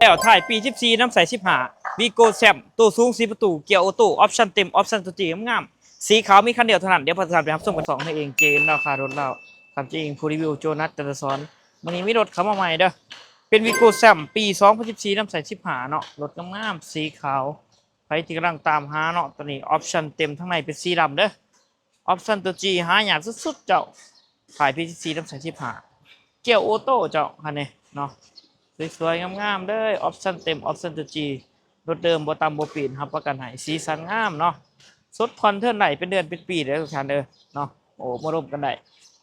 ແລ້ວ ທ້າຍປີສິບສີ່ ນຳໃສ່ສິບຫ້າ ວີໂກ້ແຊມ ໂຕສູງສີ່ປະຕູ ເກຍໂອໂຕ້ ອອບຊັນເຕັມ ອອບຊັນຕົວຈີງາມໆ ສີຂາວມີຄັນດຽວເທົ່ານັ້ນ. ດຽວພາທຸກທ່ານໄປຮັບຊົມກັນສອງໃນເອງ ເຈເອັນລາວ ຄາລົດລາວ ຄຳຈິງ ຜູ້ຣີວິວ ໂຈນັດ ຈັນທະສອນ. ມື້ນີ້ມີລົດເຂົ້າມາໃໝ່ເດີ ເປັນວີໂກ້ແຊມ ປີສອງພັນສິບສີ່ ນຳໃສ່ສິບຫ້າເນາະ ລົດງາມໆ ສີຂາວ. ໃຜທີ່ກຳລັງຕາມຫາເນາະ ໂຕນີ້ອອບຊັນເຕັມ ທາງໃນເປັນສີດຳເດີ ອອບຊັນຕົວຈີຫາຍາກສຸດໆ ເຈົ້າ. ທ້າຍປີສິບສີ່ ນຳໃສ່ສິບຫ້າ ເກຍໂອໂຕ້ເຈົ້າ ຄັນນີ້ເນາະ ສວຍໆ ງາມໆ ເດີ ອອບຊັນເຕັມ ອອບຊັນຕົວຈີ ລົດເດີມ ບໍ່ຕຳບໍ່ປີ້ນ ຮັບປະກັນໃຫ້ ສີສັນງາມເນາະ ສົດຜ່ອນເທີນໄດ້ເປັນເດືອນເປັນປີເດີທຸກທ່ານເດີເນາະ. ໂອ້ ມາລົມກັນໄດ້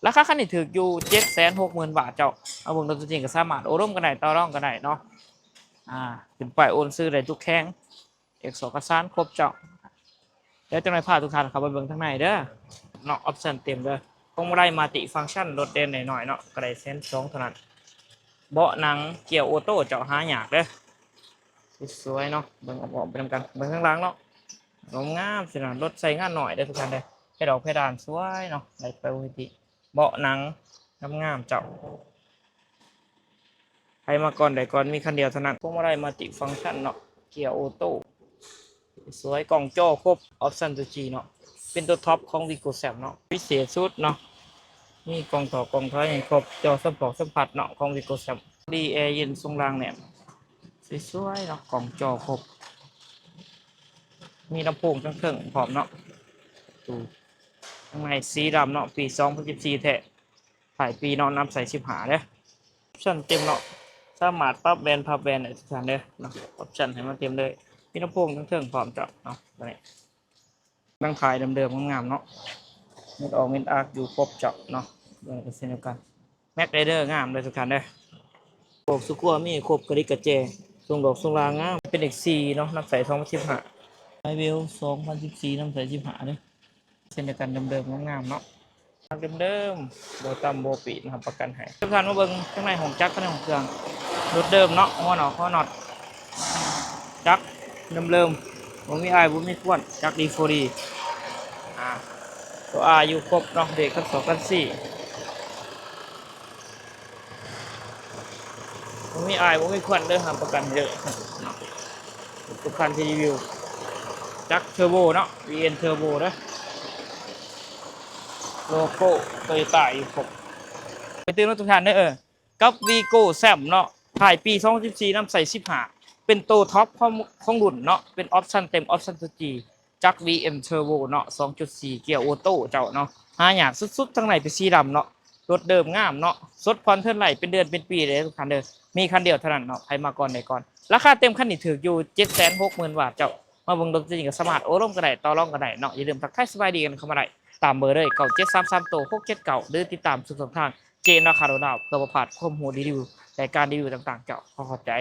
ລາຄາຄັນນີ້ຖືກຢູ່ ເຈັດແສນຫົກໝື່ນບາດເຈົ້າ. ມາເບິ່ງໂຕຈິງກໍສາມາດໂອ້ລົມກັນໄດ້ ຕໍ່ລອງກັນໄດ້ເນາະ ອາ ຂຶ້ນປ້າຍໂອນຊື່ໄດ້ທຸກແຂວງ ເອກສານເອກສານຄົບເຈົ້າ. ແລ້ວຈັ່ງໃດພາທຸກທ່ານເຂົ້າໄປເບິ່ງທາງໃນເດີເນາະ ອອບຊັນເຕັມເດີ ພວງມາໄລມັລຕິຟັງຊັນ ລົດແລ່ນໜ້ອຍໆເນາະ ກໍໄດ້ແສນສອງເທົ່ານັ້ນ. ເບາະໜັງເກຍໂອໂຕ້ເຈົ້າ ຫາຍາກເດີ ສວຍໆເນາະ. ເບິ່ງອ້ອມໆໄປນຳກັນ ເບິ່ງທາງຫຼັງເນາະ ງາມໆ ຊິນະ ລົດໃຊ້ງານໜ້ອຍເດີທຸກທ່ານເດີ ເຮັດອອກເພດານສວຍເນາະ ໄດ້ໄປປົກກະຕິ. ເບາະໜັງງາມໆເຈົ້າ ໃຜມາກ່ອນໄດ້ກ່ອນ ມີຄັນດຽວເທົ່ານັ້ນ. ພວງມາໄລມັລຕິຟັງຊັນເນາະ ເກຍໂອໂຕ້ ສວຍ ກ້ອງຈໍຄົບ ອອບຊັນຕົວຈີເນາະ ເປັນຕົວທັອບຂອງວີໂກ້ແຊມເນາະ ພິເສດສຸດເນາະ ມີກ້ອງຖອກກ້ອງຖອຍໃຫ້ຄົບ ຈໍສຳປອກສຳຜັດເນາະ ຂອງວີໂກ້ແຊມ ດີແອເຢັນ ຊ່ວງລ່າງແໜ້ນ ສວຍໆເນາະ ກ້ອງຈໍຄົບ ມີລຳໂພງທາງເທິງພ້ອມເນາະ ປະຕູທາງໃນສີດຳເນາະ ປີສອງພັນສິບສີ່ແທ້. ທ້າຍປີເນາະ ນຳໃສ່ສິບຫ້າເດີ ອອບຊັນເຕັມເນາະ ສາມາດປັບແວ່ນພັບແວ່ນໄດ້ທຸກທ່ານເດີເນາະ ອອບຊັນໃຫ້ມັນເຕັມເລີຍ ມີລຳໂພງເທິງໆພ້ອມເຈົ້າເນາະ. ຕົວນີ້ໜັງທ້າຍເດີມໆງາມໆເນາະ ເມັດອອກເມັດອາກຢູ່ຄົບເຈົ້າເນາະ. ເບິ່ງກໍເຊັ່ນດຽວກັນ ແມັກໄລເດີງາມເດີທຸກທ່ານເດີ ໂຊກສະກົວມີຄົບ ກະດິກກະແຈ ຊ່ວງດອກຊ່ວງລາງາມ ເປັນເອັກສີ່ເນາະ ນຳໃສ່ສອງພັນສິບຫ້າ ໄອເວວສອງພັນສິບສີ່ ນຳໃສ່ສິບຫ້າເດີ. ເຊັ່ນດຽວກັນ ເດີມໆງາມໆເນາະ ເດີມໆ ບໍ່ຕຳບໍ່ປີ້ນ ຮັບປະກັນໃຫ້. ທຸກທ່ານມາເບິ່ງທາງໃນຫ້ອງຈັກ ທາງໃນຫ້ອງເຄື່ອງ ລົດເດີມເນາະ ຫົວນອກຫົວນັອດ ຈັກເດີມໆ ບໍ່ມີອາຍບໍ່ມີຄວັນ ຈັກດີໂຟດີ ອາ ຕົວອາຢູ່ຄົບເນາະ ເບຣກຄັນສອງຄັນສີ່ ບໍ່ມີອາຍບໍ່ມີຄວັນເດີ ຮັບປະກັນເດີເນາະ. ທຸກຄັນທີ່ຣີວິວ ຈັກເທີໂບເນາະ ວີເອັນເທີໂບເດີ ໂລໂກ້ໂຕໂຍຕ້າຢູ່ຄົບ. ໄປຕື່ມເນາະທຸກທ່ານເດີ ກັບວີໂກ້ແຊມເນາະ ທ້າຍປີສອງພັນສິບສີ່ ນຳໃສ່ສິບຫ້າ ເປັນໂຕທັອບຂອງ ຂອງລຸ້ນເນາະ ເປັນອອບຊັນເຕັມ ອອບຊັນຕົວຈີ ຈັກ ວີເອັມ ເທີໂບເນາະ ສອງຈຸດສີ່ ເກຍໂອໂຕ້ເຈົ້າເນາະ ຫາຍາກສຸດໆ ທາງໃນເປັນສີດຳເນາະ ລົດເດີມງາມເນາະ ສົດຜ່ອນເທີນໄດ້ເປັນເດືອນເປັນປີເລີຍທຸກທ່ານເດີ ມີຄັນດຽວເທົ່ານັ້ນເນາະ ໃຜມາກ່ອນໄດ້ກ່ອນ. ລາຄາເຕັມຄັນນີ້ຖືກຢູ່ ເຈັດແສນຫົກໝື່ນບາດເຈົ້າ. ມາເບິ່ງລົດຕົວຈິງກໍສາມາດໂອ້ລົມກັນໄດ້ ຕໍ່ລອງກັນໄດ້ເນາະ. ຢ່າລືມທັກທາຍສະບາຍດີກັນເຂົ້າມາໄດ້ ຕາມເບີເລີຍ ເກົ້າເຈັດສາມສາມໂຕຫົກເຈັດເກົ້າ ຫຼືຕິດຕາມທຸກຊ່ອງທາງ ເຈເອັນລາວ ຄາໂຣດາວ ເພື່ອບໍ່ພາດຄວາມຮູ້ ຣີວິວ ແລະ ການຣີວິວຕ່າງໆເຈົ້າ. ຂໍຂອບໃຈ.